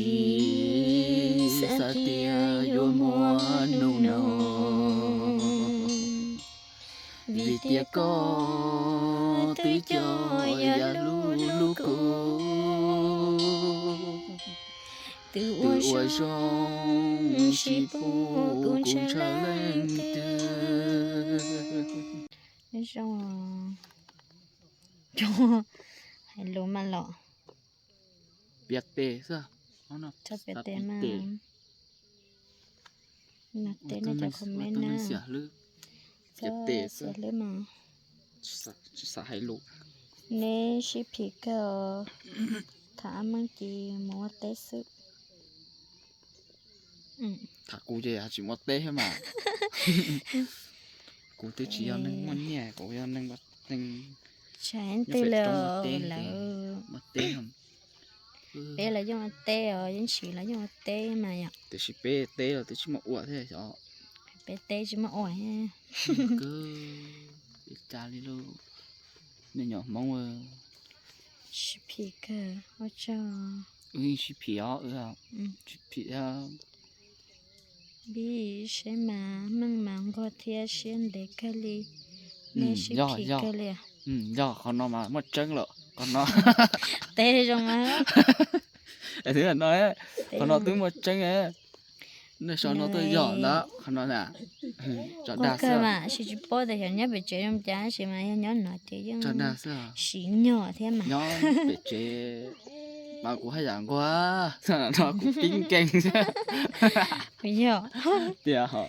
Tsis xav tias yuav muaj hnub no, vim tias koj twb coj yam hlub hlub kuv, twb ua zoo sib pub kuv ntshaw leej twg. Zoo, hais lus mas los. Piav tes xwb. Txhob piav tes mas. Los teb nej cov comment na. Piav tes xwb. Tsis xav hais lus. Neb sib phim kawg os. Tham Meej ces mus ua teb xwb. Tham kuv ces tsis mus ua teb thiab mas. Kuv twb tsis yog neeg muaj nyiaj, kuv yog neeg, neeg, tsis hais leej twg li lawm. Peb los yeej ua teb os, Yeej Tsim los yeej ua teb mas yom. Tiam sis peb teb los twb tsis muaj ua thiab xyov. Peb teb tsis muaj ua thiab. Ua cas li lauj, nej nyuam Hmoob. Sib phim kawg, ua tsaug. Wb yeej sib phim os, wb sib phim thiab. Vim saib mas Meej mas nquag thiab siab ntev kawg li. Nej sib phim kawg li. Yog qhov no mas muaj tseeb lawm qhov no. Teb zoo mas. Qhov no twb muaj tseeb. Nej sau no tuaj yog ntawd qhov no na. Tso dag xwb mas, sis tsis paub tias xyov nyob pem tsev zoo cas, sis mas yog nyob no ces yeej sim nyog thiab mas. Nyob pem tsev mas kuv haj yam nquag no, kuv pib nkeeg thiab. Kuv yog tias ho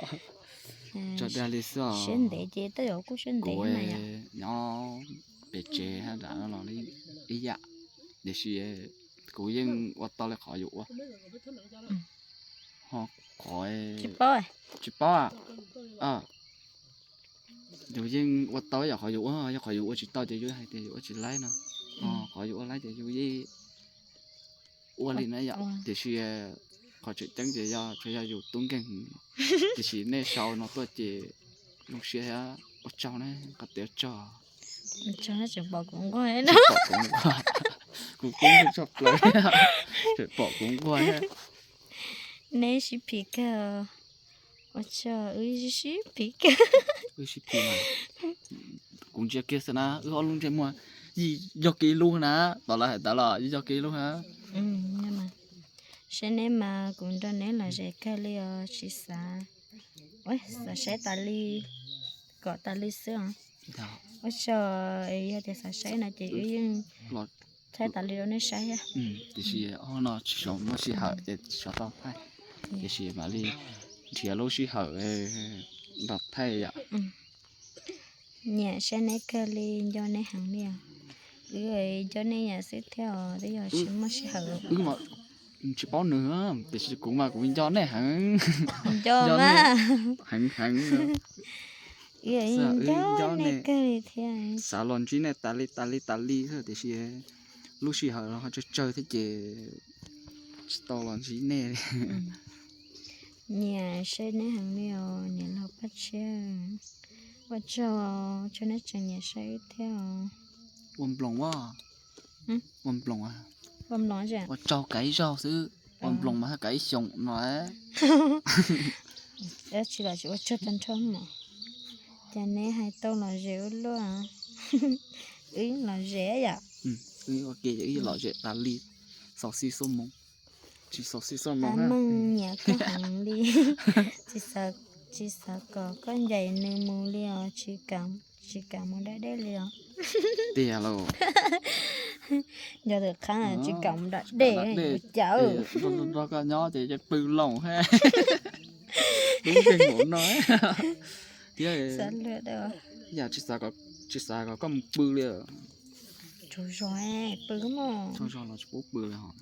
tso dag li xwb os. Siab ntev ces tej zaum kuj siab ntev mas yom. Nyob pem tsev haj yam no los ib yam, tiam sis kuv yeej ua tau li qhov yus ua. Ho qhov tsis paub, tsis paub. Yus yeej ua tau yam qhov yus ua, yog qhov yus ua tsis tau ces yus hais tias yus ua tsis laib no. Qhov yus ua laib ces yus yeej ua li na yom. Tiam sis qhov tseem ceeb ces yog tsuas yog yus tub nkeeg. Tiam sis nej sau no tuaj ces zoo siab thiab, ua tsaug na, qhov tias ua tsaug. Tseem pom kuv nquag, kuv kub tshaj plaws, tseem pom kuv nquag thiab. Neb sib phim kawg, ua tsaug, wb sib phim kawg. Wb sib phim, kuv ntsia kiag xwb na, wb ob lub ntsej muag yij yog kiag ib lub na, tom lawv hais tas los yij yog kiag ib lub na. Saib neb mas kuv nrog neb lom zem kawg li os, tsis xav, xav saib tas li, kom tas li xwb os. Ua tsaug, yog tias xav saib no ces wb yeej thaij tas li rau nej saib thiab. Tiam sis no tsis muaj sij hawm ces tsis tau thaij, tiam sis mam li nrhiav lub sij hawm nrog thaij yom. Nyiam saib neb kawg li, nco neb heev li os. Wb nco nej yam xwb thiab os, twb yog tsis muaj sij hawm. Tsis paub nws, tiam sis kuv mas kuv nco nej heev. Nco mas, heev heev. Wb nco nej kawg li thiab. Xav los ntsib nej tas li tas li tas li xwb, tiam sis lub sij hawm los ho tsawg tsawg thiab ces tsis tau los ntsib nej li. Nyiam saib neb heev li os niam laus Paj Tshiab. Ua tsaug, tsaug neb tseem nyiam saib wb thiab os. Ua nploos, ua nploos, ua tsaug kav ib zaug xwb, ua nploos mas kav ib xyoos no. Tsis los tsis ua tsaug tag nrho mas. Cas neb hais tau lom zem ua luaj. Wb lom zem yom. Wb ua ke wb lom zem tas li, xauv xij xuab moos. Tsis xauv xij xuab moos, Meej nyiam koj heev li. Tsis xav kom koj ncaim nws mus li os, tsis kam mus da dej li os. Tiag lauj. Nco tus qhab tsis kam mus da dej, ua cas nrog koj nyob ces pw loo thiab. Tub nkeeg mus no thiab. Yam tsis xav kom koj mus pw li. Tsaug zog, pw mog. Tsaug zog los tsis pub pw li hos.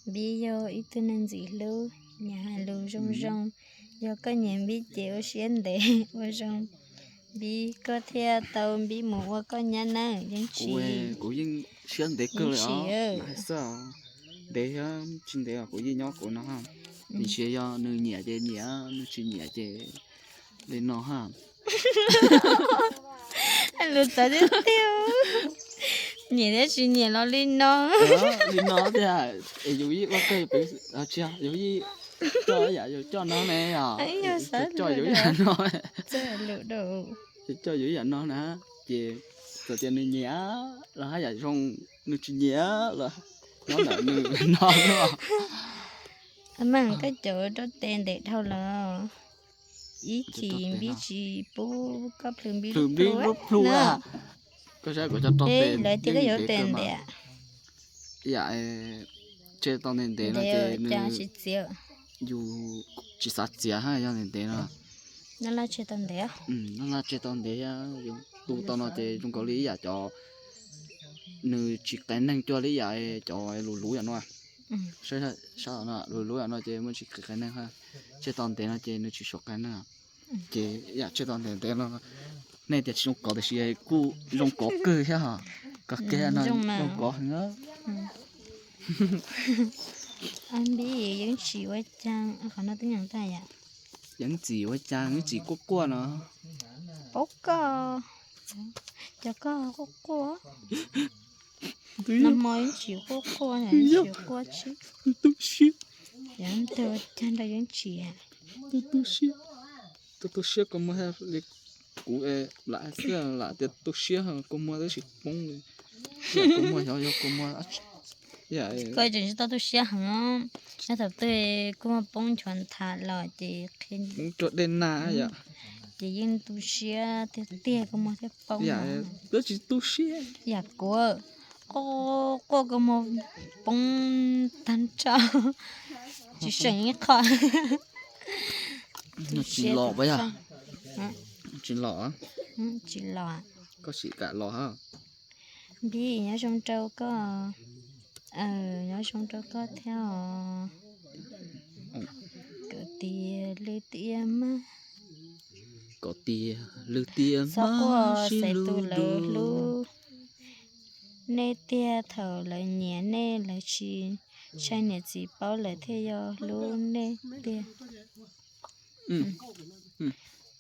Npib yog ib tug neeg ntxim hlub, nyiam hais lus zoo zoo. Yog koj nyiam Npib ces ua siab ntev ua zoo, Npib koj thiaj tau Npib mus ua koj nyab nawb Yeej Tsim. Kuv yeej siab ntev kawg li os, hais xwb. Ntev thiab tsis ntev kuv yeej nyob kuv no. Tiam sis yog nws nyiam ces nyiam, nws tsis nyiam ces li no ha. Lus txawv tiag tiag. Nyiam thiab tsis nyiam los li no. Li no tiag, es yus yeej ua kawg pem, tsis yog, yus yeej coj yam yus coj no ne, yus coj yus yam no, yus coj yus yam no na, ces txawm tias nws nyiam los haj yam zoo, nws tsis nyiam los nyob ntawm nws no. Meej, koj cov rau tes ntev dhau lawm. Ib chim npib tsis pub koj plhws npib plhws npib lub plhu na. Koj saib kuv cov rau tes lawv tias koj yuav tes ntev. Yam tseg tau ntev ntev no ces nws, yus tsis xav txiav hab, yog ntev ntev no. Noj laj tseg tau ntev, noj laj tseg tau ntev, yus tu tau no ces zoo nkaus li ib yam cov, nws tsis qias neeg cuag li yam cov luv luv yam no. Sab no luv luv yam no ces muaj tsis qias neeg, tseg tau ntev no ces nws tsis suav qias neeg. Ces yam tseg tau ntev ntev no, nej tias tsis zoo kov tiam sis kuj zoo kov kawg thiab hos. Kov kiag no zoo kov heev. Npib, yeeb tsim ua cas qhov no twb nyeem tag yom? Yeeb tsim ua cas, yeeb tsim quaj quaj no. Paub koj, cov koj quaj quaj. Nag hmo yeeb tsim quaj quaj, yeeb tsim quaj tsis tu siab. Yog ntawd ua cas nrog yeeb tsim? Tu tu siab, tu tu siab kua muag li kuv lam hais xwb lam tias tu siab kua muag twb tsis poob li. Kua muag xyov yog kua muag. Koj tseem tsis tau tu siab heev, nyob thaum twg kua muag poob nchuav nthav los ces qhia. Poob rau dej nag yom. Ces yeej tu siab tiag tiag kua muag thiaj poob. Twb tsis tu siab. Yam kuv quaj kua muag poob tag nrho, tsis seem ib qho. Tsis los, tsis los. Tsis los. Koj sim kam los hab. Npib, nyob zoo rau koj, nyob zoo rau koj thiab os. Kom tias lwm tiam mas, kom tias lwm tiam mas xav tus lawv hlub nej tiag, thaum lawv nyiam nej lawv tsis ntshai niam txiv paub lawv thiaj yuav hlub nej tiag.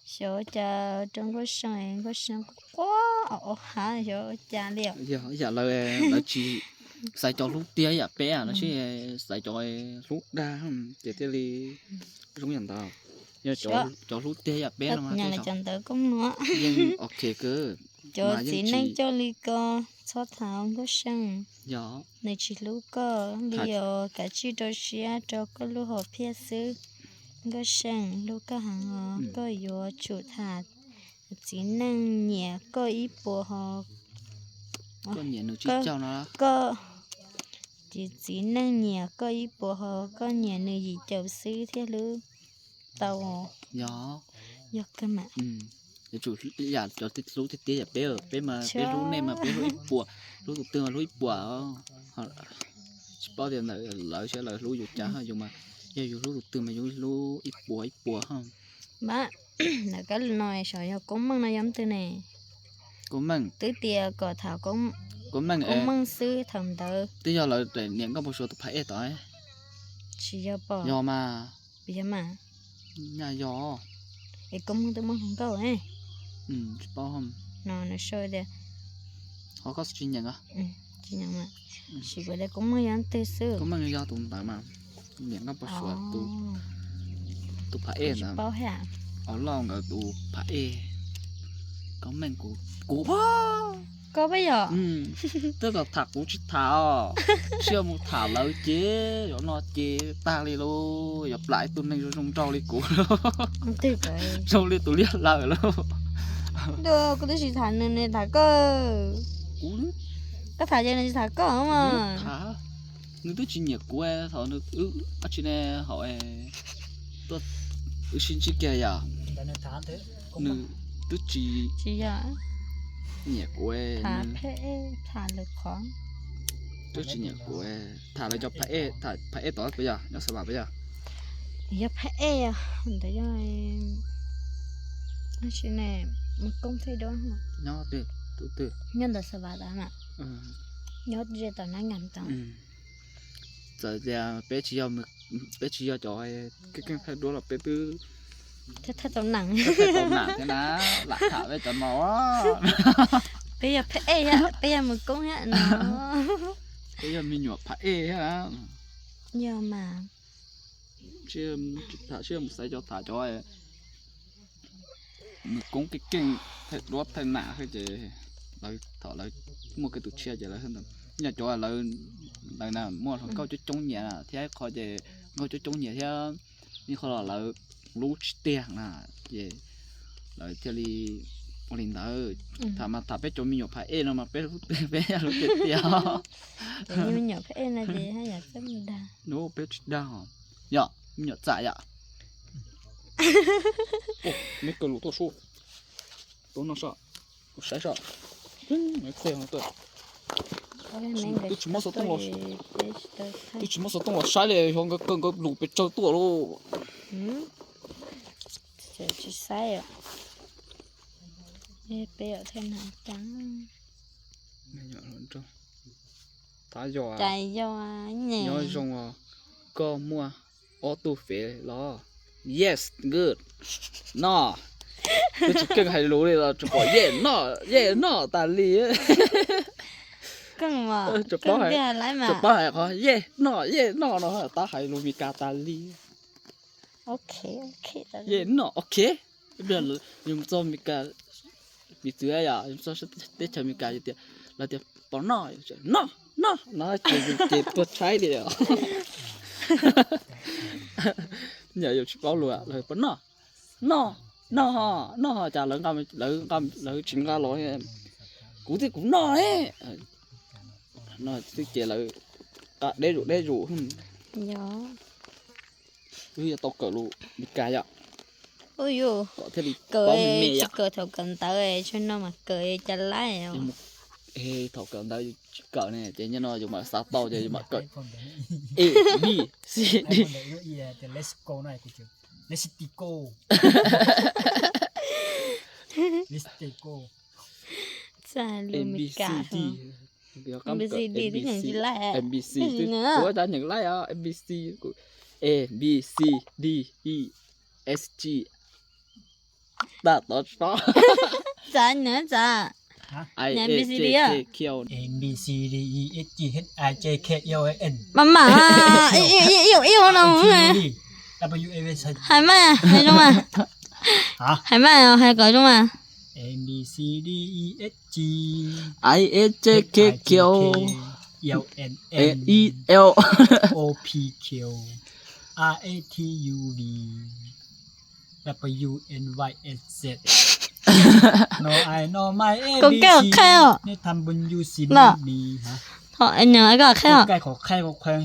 Xyov ua cas rau Nkauj See, Nkauj See quaj quaj o o hav, xyov ua cas li. Yog yam lawv, lawv tsis xaiv cov hlub tiag yam peb no, tsis xaiv cov hlub dag ces thiaj li zoo yam ntawd. Yog cov hlub tiag yam peb no mas cov ntawd koj muab yeej ok kawg. Cov txiv neej coj li ko txhob tham Nkauj See, nws tsis hlub koj li os. Kav tsij rau siab rau koj lub hom phiaj xwb. Nkauj See hlub koj heev os, koj yuav tsum tham. Txiv neej nyiam koj ib puas ho, koj, ces txiv neej nyiam koj ib puas ho koj nyiam nws yim caum xwb thiaj hlub tau. Yog, yog kawg mas. Yuav tsum yam cov hlub tiag tiag yam peb, peb mas peb hlub nej mas peb hlub ib puas, hlub tus twg mas hlub ib puas. Tsis paub tias ntawm lawv saib lawv hlub yus cas, yus mas yog yus hlub tus twg mas yus hlub ib puas ib puas. Mas ntawm kab no saib yog Koob Meej no yog leej twg ne? Koob Meej twb tias kom tham Koob Meej xwb thaum ntawd. Twb yog lawv daim niam Nkauj Npau Suav tus phab ej tod. Tsis yog pom. Yog mas. Puas yog mas? Nyaj yog. Es Koob Meej twb muaj hluas nkauj. Tsis paub. No nws sau tias, ho koj tsis nyeem, tsis nyeem mas, sim kuv tias Koob Meej yog leej twg xwb. Koob Meej yog tus ntawd mas, niam Nkauj Npau Suav tus, tus phab ej ntawd. Paub hais. Au Lauj nkawd tus phab ej. Koob Meej kuv, kuv, koj pab yog. Twb kom tham kuv tsis tham os. Tsis yog mus tham lawv ces yuav no ces tag li lauj, yuav plam ib tug neeg zoo zoo nraug li kuv, zoo li tus liab lawm lauj. Kuv twb tsis tham nws, nws tham koj. Kuv, koj tham ces nws tsis tham koj mas. Nws twb tsis nyiam kuv thaum nws, ab tsi ne, hauv tuaj wb sib ntsib kiag yom. Nws twb tsis nyiam kuv, twb tsis nyiam kuv. Tham lawv cov phab ej, tham phab ej tod puas yog, nyob Xas Vas puas yog? Yog phab ej ntawd yog, ab tsi ne, Mus Koob thiab Duab nyob twg? Nyob ntawm Xas Vas tod mas, nyob ze tom Nab Ngas tod. Txawm tias peb tsis yog, peb tsis yog cov keej keej thaij duab los peb twb thaij tau nam, thaij tau nam thiab na, lam tham peb cov no. Peb yog phab ej thiab, peb yog mus koob thiab no. Peb yog me nyuam phab ej thiab. Yog mas. Tham sib mus xaiv cov tham cov mus koob keej keej, thaij duab thaij nam ces lawv thaum lawv muaj kev tus tshiab ces lawv, nyob cov lawv na muaj hluas nkauj coob coob nyiam thiab, qhov ces nkauj coob coob nyiam thiab, ib qho los lawv hlub tsis tiag na, ces lawv thiaj li ua li ntawd. Tham mas tham peb cov me nyuam phab ej no mas peb hlub tiag tiag. Peb tsis dag. Yog me nyuam txam yom. Me kaw lus tuaj sub, tuaj noj soj, kuv saib soj. Twb tsis muab xov tooj los, twb tsis muab xov tooj los saib li, yog nkawd kaw nkawd lus pes tsawg tuaj lauj. Tsis saib. Tab yog, nyob zoo os, koj muaj ob tug fev los? Yes, good. Noj. Twb tsis keej hais lus li los tsuas pom yes noj, yes noj tas li. Tsuas paub hais qhov yes noj, yes noj no tab hais lus Meskas tas li. Yes noj, ok. Yus mus txog Meskas, vim txwv yom, yus txog teb chaws Meskas yus tias, lawv tias pom noj, noj, noj no ces yus ces tuag tshaib li os. Nyam yus tsis paub lus lawv pom noj, noj, noj ho, noj ho cas lawv tsis nqa los, kuv thiaj kuv noj ne. No twb ces lawv deb zuj deb zus. Wb yuav tau kawm lus Meskas yom. Kom thiaj li paub me me yom. Tsis kawm thaum kawm ntawv, tsis no mas kawm cas laib. Thaum kawm ntawv yus tsis kawm ne ces nyob no yus mam xav tau ces yus mam kawm. A B C D. A B C D. A B C, kuv tab nyeem laib os, A B C, A B C D E F G. Tag tod tsis paub. Txav nws txav. A B C D, A B C D E F G H I J K L M N. Mas mas, iu iu no. Hais mas, hais zoo mas. Hais mas, hais kom zoo mas. A B C D E F G I J K L M N O P Q R S T U V W N Y Z. No I no my A B C. Kom koj qhaij os. Nej tham bun you see me. Thaum nyuam koj qhaij os. Koj qhaij qhov qhaij.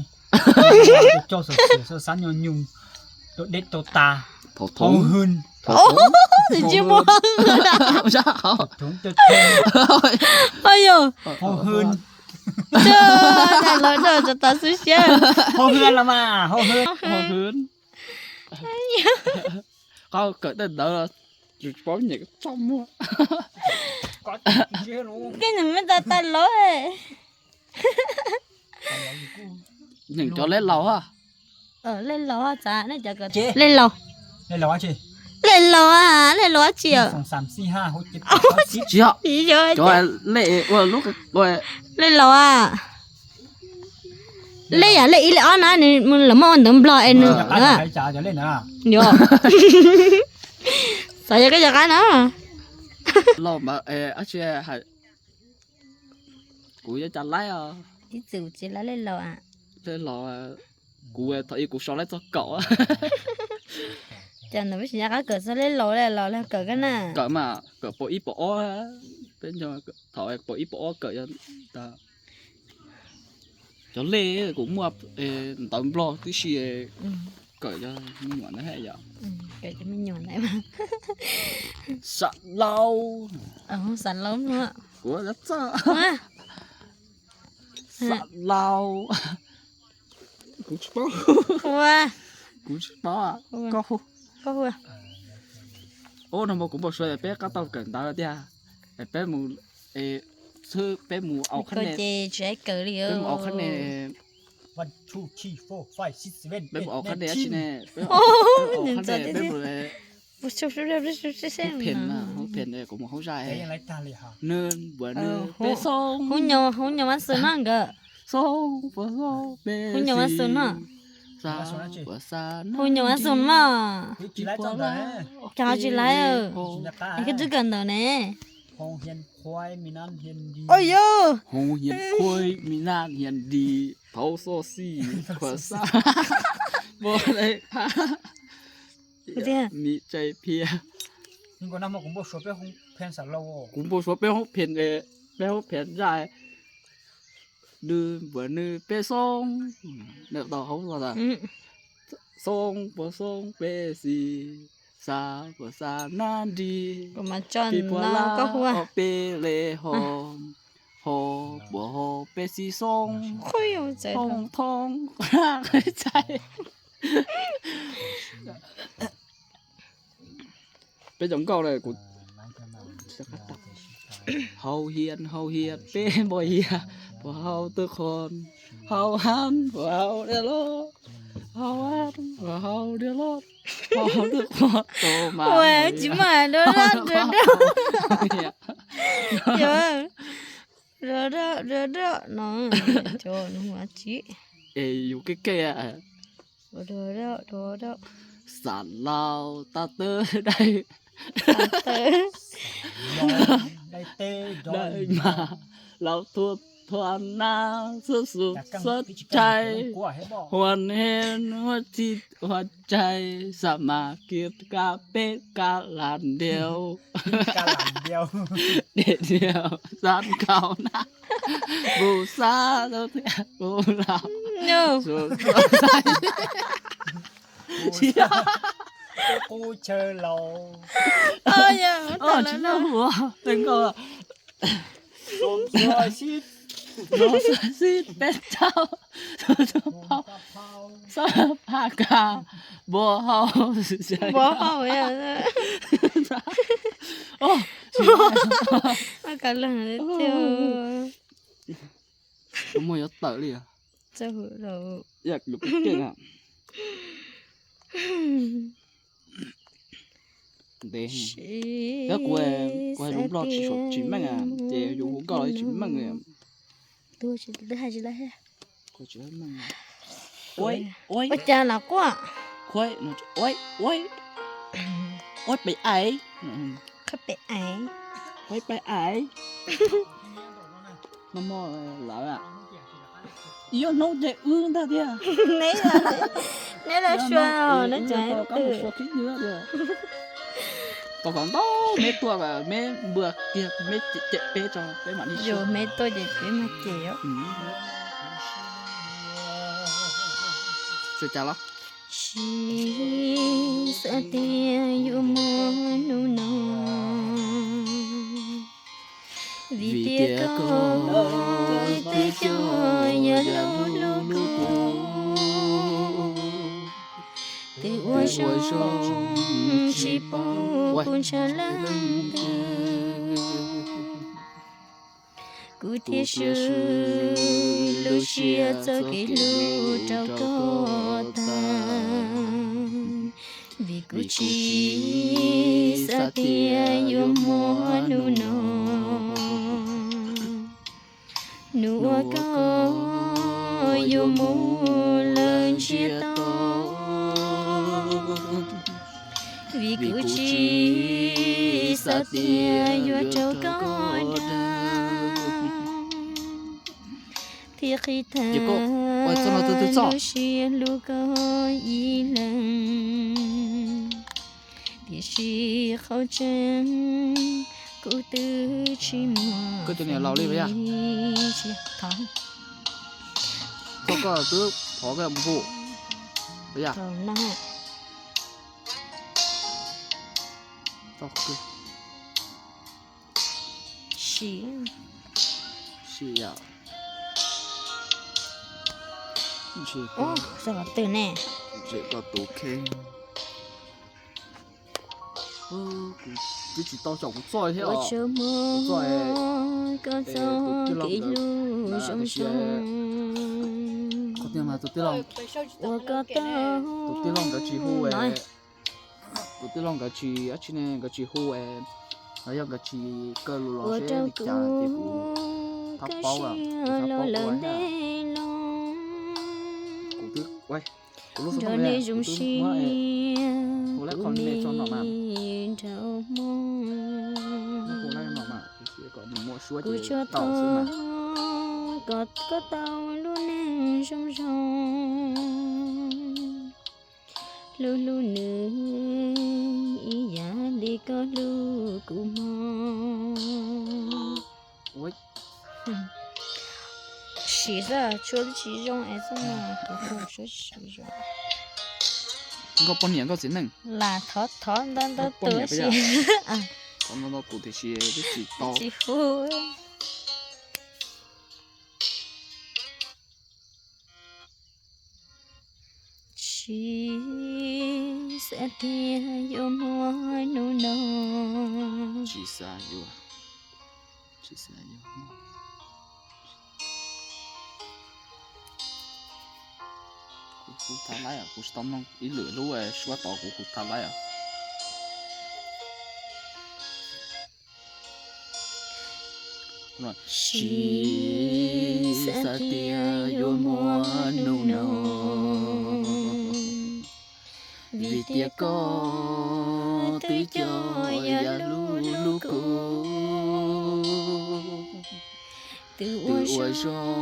Coj xov xwm xov xab nyob nyuj rau deb rau tas. Hau hwj. Tsis muaj. Hau hwj. Hau hwj. Los rau tas xwb siab. Hau hwj los mas, hau hwj. Qhov kawm tej ntawd los tsis paub nyeem txaj muag. Koj nyeem me tas tas los. Nyeem cov lej laus a. Lej laus a, lej laus. Lej laus a, lej laus dab tsi? Tsis yog, cov lej ua lub, lej laus a. Lej yam lej ib lej ob na, nws lawv muab ua ntawv Nplog es nws. Xav yog koj cov qab no. Kuv yuav cas laib os. Ib txwm tsis laib lej laus. Lej laus, kuv thaum ub kuv sau laib txog kaum. Cas ntawd peb tsis nco qab kawm txog lej laus, lej laus los kawm koj na. Kawm mas, kawm pom ib pom ob, peb nco thaum pom ib pom ob kawm. Cov lej kuv muaj ntawv Nplog tib si, kawm cov me nyuam ntawd yom. Sam laus. Sam laus. Kuv txaj. Sam laus. Kuv tsis paub. Kuv tsis paub. Koj hu. Ub, no mas kuv npau suav peb qab tau kawm ntawv tiag. Peb mus, peb mus au qhab ne, peb mus au qhab ne, peb mus au qhab ne, peb mus, peb mus, Hub phem na, hub phem, kuv mus hub zaj. Nws npuas nws peb xoob. Hub nyuas, hub nyuas mas xwm no nkawd. Xoob puas xoob peb xis. Hub nyuas mas xwm no. Xab puas xab, hub nyuas mas xwm no. Cas ho tsis laiv? Es koj twb kawm ntawv ne. Oj yog. Hoo hian khuaib mi naj hian di, thaub xoj xij khuas xaj, npua dai phab, mi tsai phiab. Kuv npau suav peb hoob phem, peb hoob phem zaj. Nws npuas nws peb xoob, tau hauv xoob puas xoob peb xis, xab puas xab nab nrig, pib puas lab ob peb le ho, ho puas ho peb xis xoob, thoob thoob qhab qhib txhais. Peb cov nkauj na, kuv hau hias hau hias peb npau hias, puas hau twb qhua, hau hab puas hau diav loj, hau hab puas hau diav loj, hau twb qhua tau mas. Ua tsis muaj do do do do. Do do do do no, cov no mas tsis. Es yus kev kev. Xav laus tas tawb dai, dai mas laus thua thua nab xub xus xub cai, huas hev huas txi huas cai, xav mas kiag kab peb kab lam ntiav, dej ntiav xab nkaus na, npus xab tau thiab npus laus. Qub chaw laus. Tsis muaj hu ua tej nkauj. Xib peb tau, xab phaj kas, npua hau, npua hau. Kav leej thiab. Muaj yuav tawm li. Txawj hu lawm. Yam lus kev kev na. Ntev. Yog kuv, kuv hais lus Nplog tsis, tsis meej, ces yus hu nkauj los tsis meej li. Tuag tsis hais tsis laiv. Ua cas los quaj? Ua, ua, ua pem aiv. Qhov pem aiv. Ua pem aiv. Nag hmo lawm, ib ob hnub ces wb ntag tiag. Neb los sua, neb tseem mus sua khib nywb tiag. Tau qhov ntau meb tuaj, meb npua kiag, meb cem peb tso peb mam li sua. Meb tuaj ces peb mag cem os. Xav cas los? Tsis xav tias yuav muaj hnub no, vim tias koj twb coj yam lub hlub kuv, twb ua zoo tsis paub kuv ntshav leej twg. Kuv thiaj swb lub siab txoj kev hlub rau koj tag, vim kuv tsis xav tias yuav muaj hnub no, hnub uas koj yuav mus lawm ntsiag to, vim kuv tsis xav tias yuav raug koj dag, thiaj qhib tag lub siab hlub koj ib leeg. Tiam sis qhov tseeb kuv twb tsis muaj. Koj cov niam laus li, thov koj twb thov koj mus hu. Sim, sim yom. Ub, xav qhov twg ne? Ntshe koj tus kheej. Kuv twb tsis tau xyaum kuv txoj thiab os. Kuv txoj, tus tij laug nkawd, qhov tiag mas tus tij laug, tus tij laug nkawd tsis hu es. Kuv tij laug nkawd tsis dab tsi ne, nkawd tsis hu es, los yog nkawd tsis kaw lus los seb li cas ces kuv txhob paub, kuv txhob paub ua na. Kuv twb, kuv lub xov tooj ne, kuv twb muab hu lab qhov me tso no mas, hu lab no mas, kom nws muaj suab ces tau xwb mas. Kom koj tau lub neej zoo zoo, hlub hlub nws ib yam li koj hlub kuv mog. Siv xwb, tshuav tsis zoo es xwb no, kuv hu suab tsis zoo. Nkauj poj niam nkauj txiv neej. Lam thov thov ntau ntau tus si. Thov ntau ntau tus tiam sis twb tsis tau. Tsis hu. Tsis xav tias yuav muaj hnub no. Tsis xav yuav, tsis xav yuav. Kuv hu thab laib os, kuv tsis tau mloog ib lwm lub suab tod, kuv hu thab laib os. Tsis xav tias yuav muaj hnub no, vim tias koj twb coj yam hlub hlub kuv. Twb ua zoo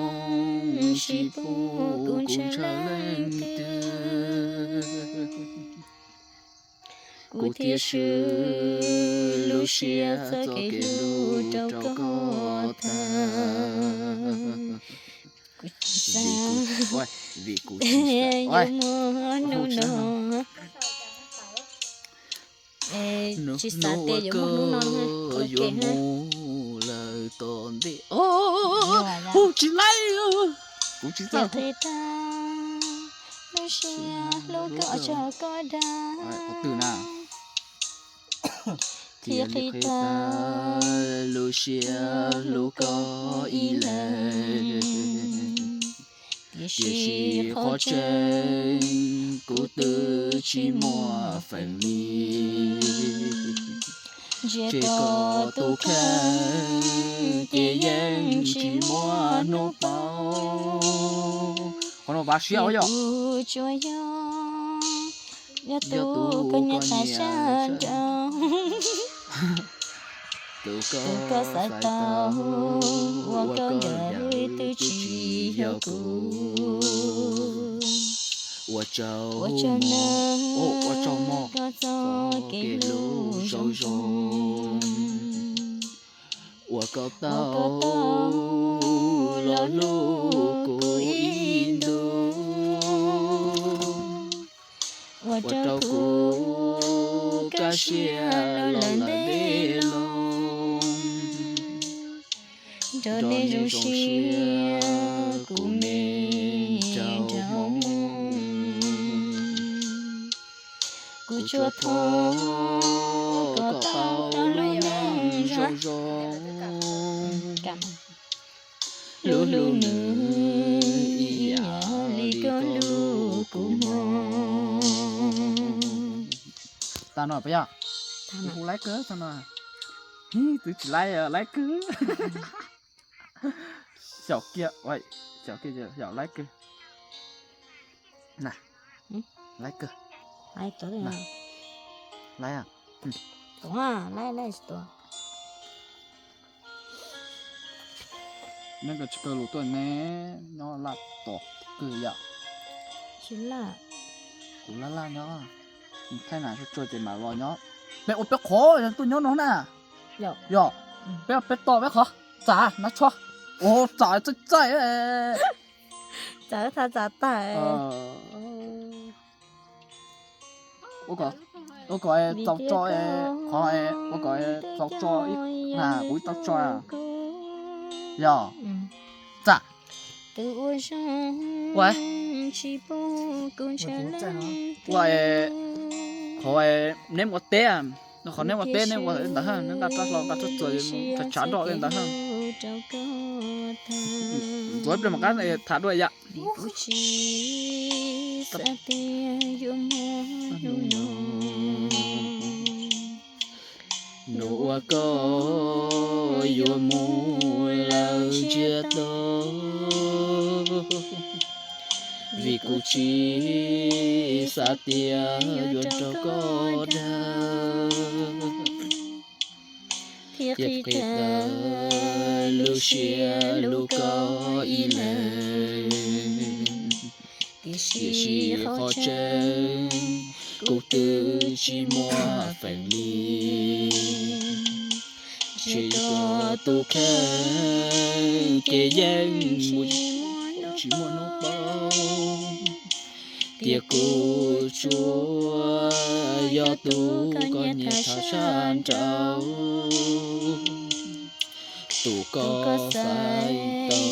tsis pub kuv ntshaw leej twg. Kuv thiaj swb lub siab txoj kev hlub rau koj tag. Vim kuv, vim kuv tsis xav yuav muaj hnub no. Tsis xav tias yuav muaj hnub no, yuav mus lawm tom ntej. Hu tsis laib, kuv tsis txawj. Qhia tag lub siab hlub koj tso koj dag. Qhov twg na? Thiaj qhia tag lub siab hlub koj ib leeg. Tiam sis qhov tseeb kuv twb tsis muaj feem li. Ntshe koj tus kheej ces yeej tsis muaj hnub paub. Qhov no vav siab yog. Kuv tsuas yog, yog tus koj nyiam qhov sab nraud. Tus koj xav tau, ua koj nkawd twb tsis yog kuv. Ua tsaug, ua tsaug mog, koj txoj kev hlub zoo zoo. Ua koj tau los hlub kuv ib ntus. Ua rau kuv kaj siab los lawm ntev loo. Nrog nej zoo siab kuv me nraug hmoo. Kuv tsuas thov kom tau lub neej zoo zoo. Hlub hlub nws ib yam li koj hlub kuv mog. Tag no puas yog? Kuv hu laib kawg tag no. Twb tsis laib, laib kawg. Xyaum kiag, xyaum kiag, xyaum laib kawg. Na, laib kawg. Laib, laib, laib. Neb koj tsis kaw lus tuaj ne, nyob laj tos kawg yom. Kuv laj laj nyob, thaij nas tsuag tsuag ces mam los nyob. Peb ua peb qhov tuaj nyob no na. Yog, peb, peb tos peb qhov, txav nas tsho. Ua txav txaij txaij. Txav tha txav tag. Ua kom txaus tso, qhov ua kom txaus tso, kuv ib tau tso. Yog, txav. Ua, qhov neb ua teb, qhov neb ua teb neb ua ntawd, neb nqa rab hlau nqa tsuag tsuag, tshav tshav nroj li ntawd. Ntxuav ib pliag mam qab tham dua yam. Vim kuv tsis xav tias yuav muaj hnub no. tsis xav tias yuav nrog koj dag, thiaj qhib tawm lub siab hlub koj ib leeg. Tiam sis qhov tseeb kuv twb tsis muaj feem li, ntshe koj tus kheej ces yeej tsis muaj hnub paub tias kuv tsuas yog tus koj nyiam tham sab nraud, tus koj xav tau,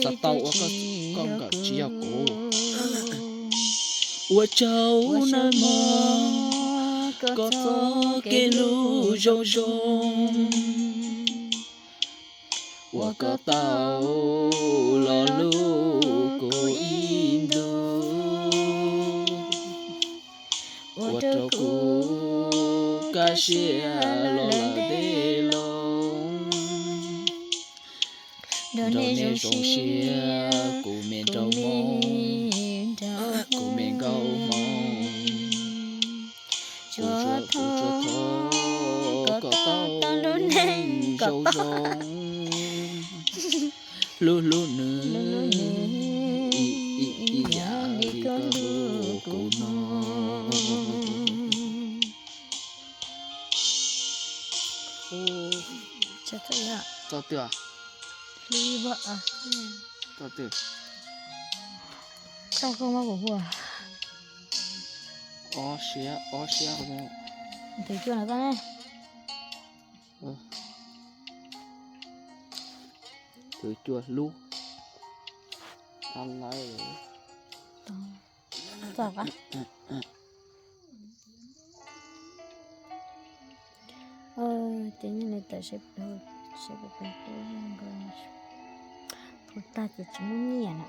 xav tau ua koj nkawm tsis yog kuv. Ua tsaug nawb mog, koj txoj kev hlub zoo zoo uas koj tau los hlub kuv ib ntus, ua rau kuv kaj siab los lawm deb loo. Nrog nej zoo siab, kuv me nraug hmoob, kuv me nkauj hmoob, kuv tsuas thov koj tau lub neej zoo zoo, hlub hlub nws ib yam li koj hlub kuv no. Txoj twg? Txoj twg? Ob siab, ob siab. Thwv cua no koj ne. Thwv cua hlub. Tab lawv. Txog qab. Ces nyob li tawm seb, seb puas pom, hu tag ces tsis muaj nyiaj na.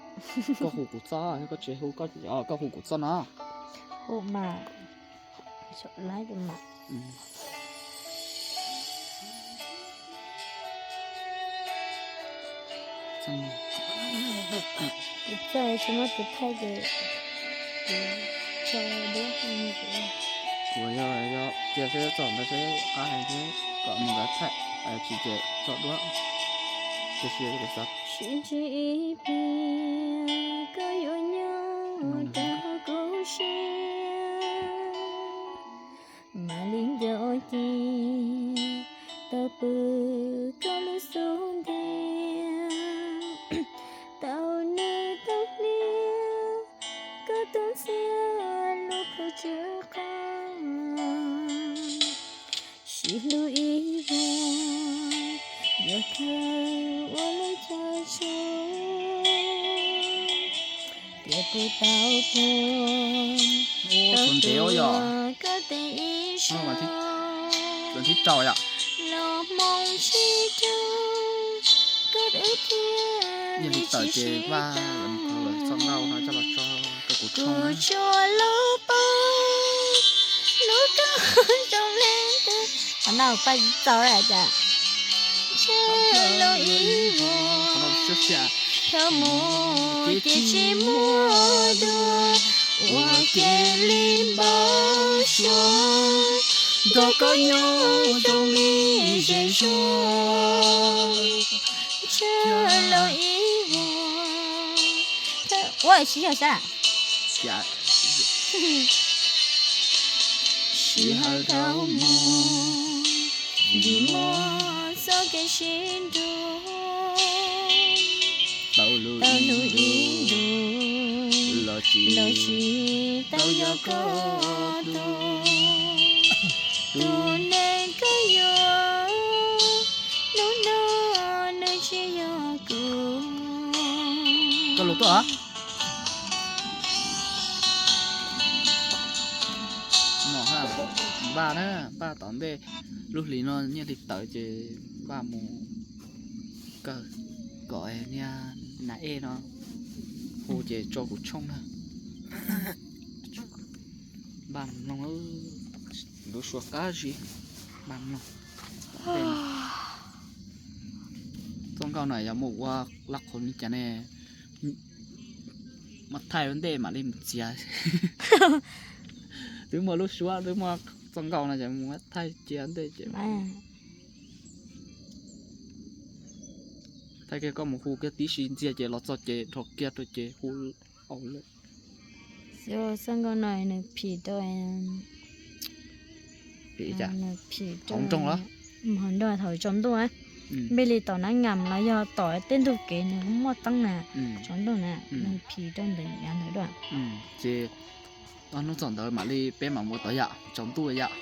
Koj hu kuv txoj, koj tsis hu, koj hu kuv txoj no. Hu mas, lab ces mas. Kuv txoj tsis muaj tus thaij ces kuv tso duab. Kuv yog, yog cia seb txog ntawd seb qab heev thiab kom mus lawv thaij, tsis ces tso duab. Tab sis kuv xav. Sib ntsib ib pliag koj yuav nyob rau kuv siab, mam li nco ces tau pw koj lub xub ntiag, tau nws tau hliv koj tus ntxhiab lub plhu tsw qab. Sib hlub ib vuag yog thawj ua lub caij tshua, tias kuv tau pom tau tuav koj tes ib zaug los hmoov tsis raug koj twb thiaj li tsis sib tau. Txoj nkauj no coj los tso rau kuv tshooj. Kuv tsuas los paub lub koj zoo li twg. Qhov no Paj tsis txaus li cas. Ntshe los ib vuag, dhau mus ces tsis muaj dua, ua kev li npau suav, nrog koj nyob zoo li zej zog. Ntshe los ib vuag, ua tsis yog sab. Sij hawm dhau mus, vim muaj txoj kev sib nrug, tau hlub ib ntus los tsis tau yog koj tus, tus neeg koj yuav hnub no nws tsis yog kuv. Koj lus tuaj. Npaj na, npaj tom ntej lub hlis no nyiaj hli tawm ces npaj mus kawm kom niag nas ej no hu ces tso kuv tshooj na. Npaj mloog, lub suab qab zib, npaj mloog. Txoj nkauj no yog muaj ua laj qhov li cas ne? Muab thaij ua ntej mam li mus txiav. Twb muaj lub suab, twb muaj txoj nkauj no ces mus thaij cia ntej ces thaij kiag, koj mus hu kiag tib si ntxiag ces los txog ces dhos kiag rau ces hu au lawm. Xyov txoj nkauj no nws phim rau, nws phim rau hauv nroog los, hauv nroog thaum tsaus ntuj, npej li tom nab ngam los yog tom tej ntug kev nws muaj teeb na, tsaus ntuj na, nws phim rau ntawm yav ntawd dua. Ces ob hnub txog ntawd mam li peb mam mus tom yam tsaus ntuj yam.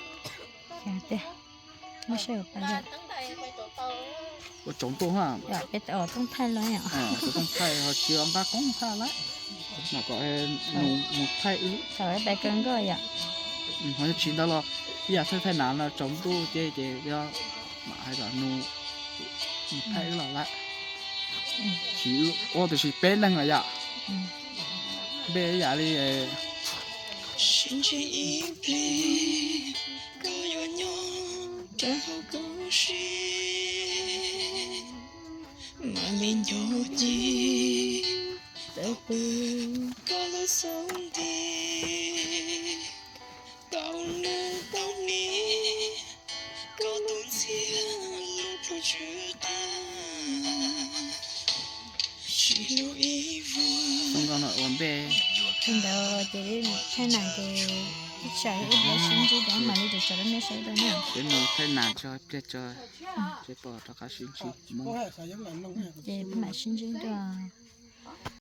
Ua tsaus ntuj ha. Peb tau tooj thaij los, tooj thaij ho tsis nqa koob thaij lawm, mam kom nus mus thaij wb. Thaum peb kawg nkaus yom, ho yog tsis ntawd los ib yam thaij thaij nas no tsaus ntuj ces ces yog mam hais kom nus mus thaij wb los lawm. Tsis ua tiam sis peb leeg los yom, npej ib yam li sib ntsib ib pliag, koj yuav nyob rau hauv kuv siab, mam li nco ci tau pw koj lub xub ntiag, tau nag tau hniav, koj tus ntxhiab lub plhu tsw tag, sib hlub ib vuag. Xyoo no ua npej. Thaum ntawd ces thaij nas ces ib tsam ib pliag sib ntsib rau mam li rau tsaus rau nej saib rau na. Peb mus thaij nas tso pliag tso, peb pom rov qab sib ntsib. Ces peb mam sib ntsib dua.